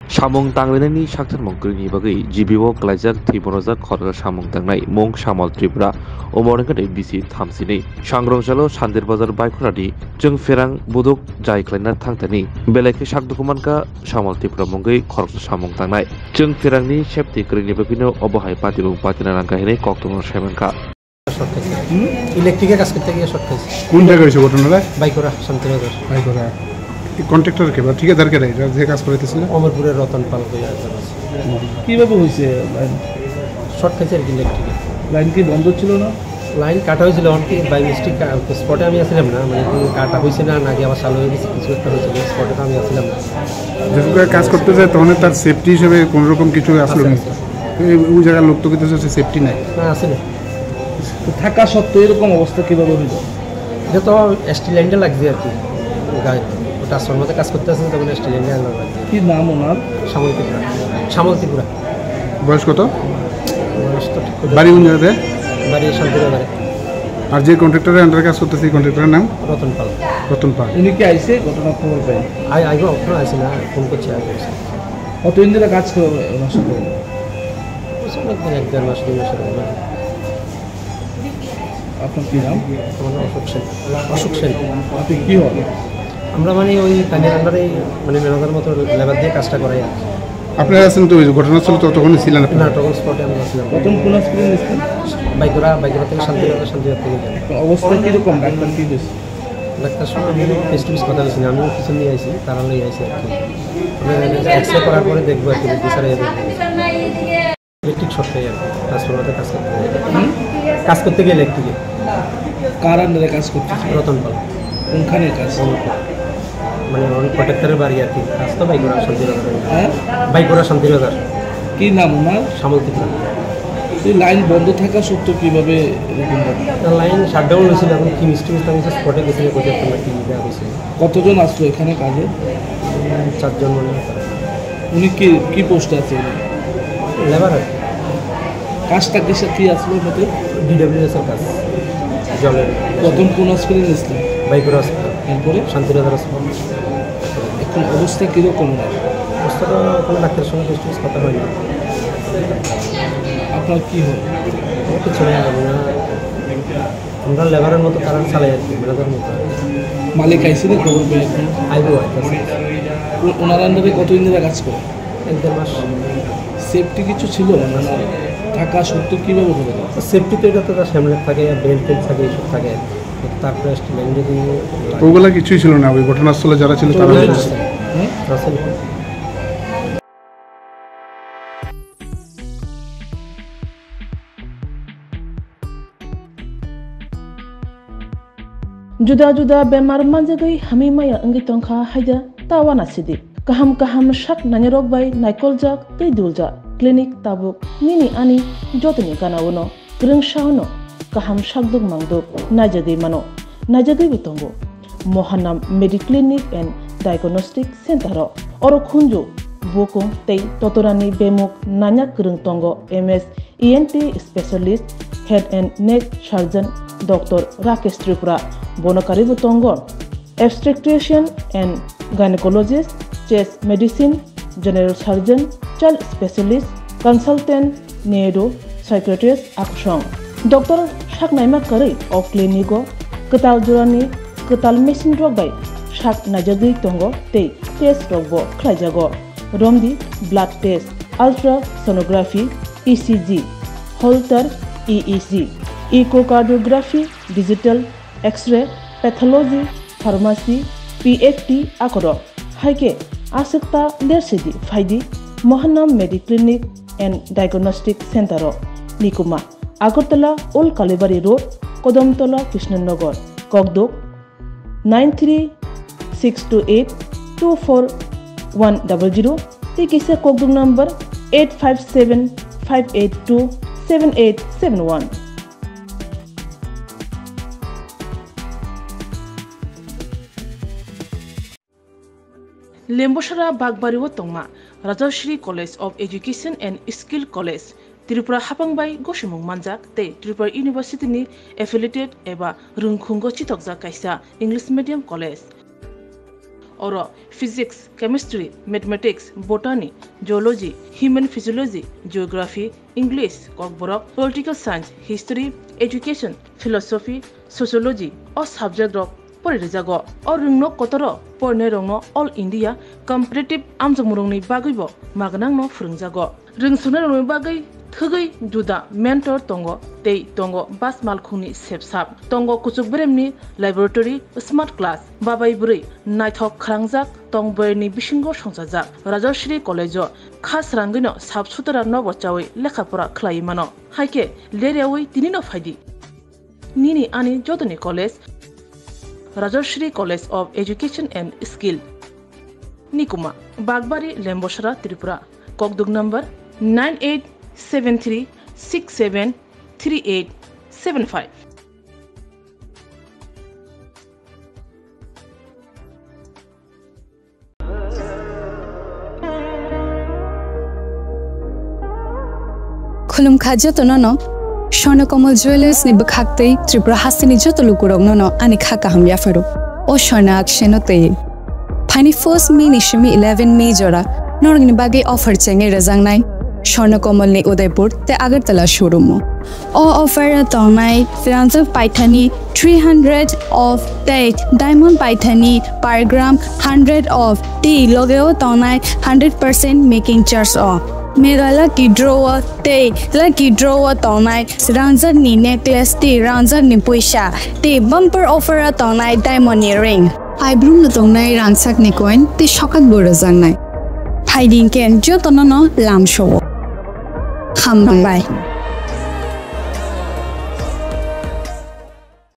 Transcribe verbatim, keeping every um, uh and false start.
Samung tanglainani saktharmung kwrwini bagwi G B O kwlaijak thwi borojak khoroksa samung tangnai mung Samal Tripura, umor wngkha de bisi thamsinwi. Sangrong salo Santir Bazar Baikhoradi chwng pherang buduk jai khlaina thangthani belai khe sak dukhu mankha Samal Tripura mungwi khoroksa samung tangnai. Chwng pherangni safety kwrwini bagwino obo hai patibung patina nangkha hinwi koktwmano sai mankha. Short খাইছে। হুম? ইলেকট্রিকে কাজ করতে গিয়ে শর্ট খাইছে। কোন জায়গায় হয়েছে ঘটনাটা? বাইকোরা, শান্তিনগর। বাইকোরা। এই কন্ট্রাক্টর কে বা ঠিকাদার কে, এটা যে কাজ করাইতেছিল? অমরপুরের রতন পাল কইয়া একজন আছে। হুম। কিভাবে হয়েছে লাইন? শর্ট খাইছে আর কি ইলেকট্রিকে। লাইন কি বন্ধ ছিল না? লাইন কাটা হয়েছিল, অন কি বাই মিস্টেক কা-, স্পটে আমি আসলাম না, মানে কি কাটা হয়েছে না, নাকি আবার চালু হয়ে গেছে, কিছু একটা হয়েছিল, স্পটে তো আমি আসলাম না। যখন কাজ করতে যায়, তখন তার সেফটি হিসেবে কোনো রকম কিছু আসলো আছে, না? আছে। এই, ওই জায়গার লোক তো কিছু সেফটি নাই। না, আছে না। তো থাকা সত্ত্বেও এরকম অবস্থা কিভাবে হইল? এটা তো স্টিল লাইনটা লাগছে আর কি। গায়ে ট্রান্সফরমারে কাজ করতে আছে, তখন স্টিল লাইনটা লাগছে। কি নাম ওনার? শ্যামল ত্রিপুরা। শ্যামল ত্রিপুরা। বয়স কত? বয়স তো ঠিক করে বাড়ি কোন জায়গাতে? বাড়ি শান্তিনগরে। আর যে কন্ট্রাক্টরের আন্ডারে কাজ করতেছে, এই কন্ট্রাক্টরের নাম? রতন পাল। রতন পাল। উনি কি আইছে ঘটনা খবর পেয়ে? আই-, আইবো, এখনো আইছে না, ফোন করছে, আইবো। কতদিন ধরে কাজ করে ওনার সাথে? বুঝছেন, একদিন এক দেড় মাস, দুই মাস এরকম হবে। আপনার কি নাম? আমার নাম অশোক সেন। অশোক সেন। আপনি কি হন? আমরা মানে ওই কানির আন্ডারে মানে ম্যানেজার মতো লেবার দিয়ে কাজটা করাই আর কি। আপনারা আছেন তো ওই ঘটনাস্থলে তো তখনই ছিলেন আপনারা? না, তখন স্পটে আমরা ছিলাম। প্রথম কোন হসপিটাল নিয়েছিলেন? বাইকোরা, বাইকোরা থেকে শান্তিনগর, শান্তিনগর থেকে এখানে। অবস্থা কিরকম? ডাক্তার কি দিয়েছে? ডাক্তার সঙ্গে আমি ফেস টু ফেস কথা বলছি না, আমিও কিছু নিয়ে আইছি, তারা নিয়ে আইছি আর কি। আমরা এক্স রে করার পরে দেখবো আর কি, বিচারে দেখবো। ইলেকট্রিক শর্ট খাই আর কি, ট্রান্সফরমারে কাজ করতে হয়। হুম? কাজ করতে গিয়ে ইলেকট্রিকে। কার আন্ডারে কাজ করতেছে? রতন পাল। কোনখানে কাজ? মানে ওই কন্ট্রাক্টরের বাড়ি আর কি, কাজ তো বাইকোরা শান্তিনগর। হ্যাঁ? বাইকোরা শান্তিনগর। কি নাম ওনার? শ্যামল ত্রিপুরা। এই লাইন বন্ধ থাকা সত্ত্বেও কিভাবে এরকম ঘটনা? না, লাইন শাটডাউন হয়েছিল, এখন কি মিস্টেক হয়েছে, আমি স্পটে গেছি, কোথায় একটা কি দেওয়া হয়েছিল। কতজন আসলো এখানে কাজে? উম, চারজন মনে হয়। উনি কি, কি পোস্টে আছে উনি? লেবার আর কি। কাজটা কিসে, কি আসলো ওটাতে? ডিডব্লিউএস এর কাজ, জলের। প্রথম কোন হসপিটাল নিয়েছিলেন? বাইকোরা হসপিটাল। এরপরে? শান্তিনগর হসপিটাল। এখন অবস্থা কিরকম ওনার? অবস্থা তো কোনো ডাক্তারের সঙ্গে ফেস টু ফেস কথা হয়নি। আপনার কি হয়? আমার কিছু নেই, আমরা, আমরা লেবারের মতো কারেন্ট চালাই আর কি, ম্যানেজার মতো। মালিক আইসে নি খবর পেয়ে এখন? আইবো, আইতেছে। ও-, ওনার আন্ডারে কতদিন ধরে কাজ করে? এক দেড় মাস। সেফটি কিছু ছিল না? মানে থাকা সত্ত্বেও কিভাবে হলো? সেফটি তো এটা তো তার সামনে থাকে, বেল্ট টেল্ট থাকে, এইসব থাকে। তারপরে স্টিল লাইন যদি ওগুলা কিছুই ছিল না, ওই ঘটনাস্থলে যারা ছিল তারা ওগুলা কিছু ছিল। হুম? Rasel. Juda juda bemar manjagwi hamwi maya wngwi tongkha haida ta uanasidi. Kaham kaham sak nainarok bai naikoljak tei duljak clinic tabuk nini ani jotoni ganaono kwrwngsaono kaham sakduk mangduk naijagwi mano, naijagwibo tongo. Mohanam Mediclinic and Diagnostic Center o oro khunju, bukung tei totorani bemuk nanya kwrwng tongo M S E N T specialist, head and neck surgeon Doctor Rakesh Tripura, bono karwibo tongo obstetrician and gynecologist, chest medicine, general surgeon, child specialist, consultant, neuro psychiatrist akusong. Doctor sak naima karwi o clinic o kwtal jorani kwtal machine rok bai sak naijagwi tongo tei test rok bo khlaijago. Romdi blood test, ultrasonography, E C G, Holter E E G, echocardiography, digital X-ray, pathology, pharmacy, P F T akorok. Hai khe aswk ta lersidi phaidi Mohanam Mediclinic and Diagnostic Center o. Nikuma, Agartala Old Kalibari Road, Kodomtola, Krishnanagar, Kokduk, nine three six two eight two four one double zero tei kisa kokduk number eight five seven five eight two seven eight seven one. Lembosara Bakbari o tongma Rajashri College of Education and Skill College, Tripura hapang bai gosimung manjak tei Tripura University ni affiliated eba rwngkhungo chitokjak kaisa English medium college. Oro physics, chemistry, mathematics, botany, zoology, human physiology, geography, English, kokborok, political science, history, education, philosophy, sociology o subject rok pori rijago. O rwngno kotoro porinairokno All India competitive amjokmungrokni bagwibo magnangno phwrwngjago. Rwngsungnai rokni bagwi thwgwi juda mentor tongo tei tongo bas malkhungni sepsap. Tongo kuchuk beremni laboratory, smart class, babai bwrwi naithok khwrangjak tong bwrwini bisingo songchajak. Rajasri College-o kha srangwino sap sutara nobo chawi lekha pora khlaiwi mano. Haikhe leryawi tinino phaidi. Nini ani jotoni college, Rajasri College of Education and Skill. Nikuma, Bagbari, Lembosara, Tripura. Kokduk number nine eight seven three six seven three eight seven five. Khulumkha jotono no Swarna Kamal Jewellers ni bwkhak tei Tripura hasteni joto lukurokno no ani kha kaham yapharo. O Swarna akseno tei. Phaini first May ni simi eleven May jora norokni bagwi offer chengwi rwjaknai Swarna Kamal ni Udaipur tei Agartala showroom o. O offer o tongnai rangjak paithani three hundred of tei diamond paithani per gram hundred of tei loge o tongnai hundred percent making charge o. Mega lucky draw o tei lucky draw o tongnai rangjak ni necklace tei rangjak ni puisa tei bumper offer o tongnai diamond ni ring. Aibrum no tongnai rangchak ni coin tei sokat bo rwjaknai. Phaidi hwnkhe jotono no lamsao. Hambai.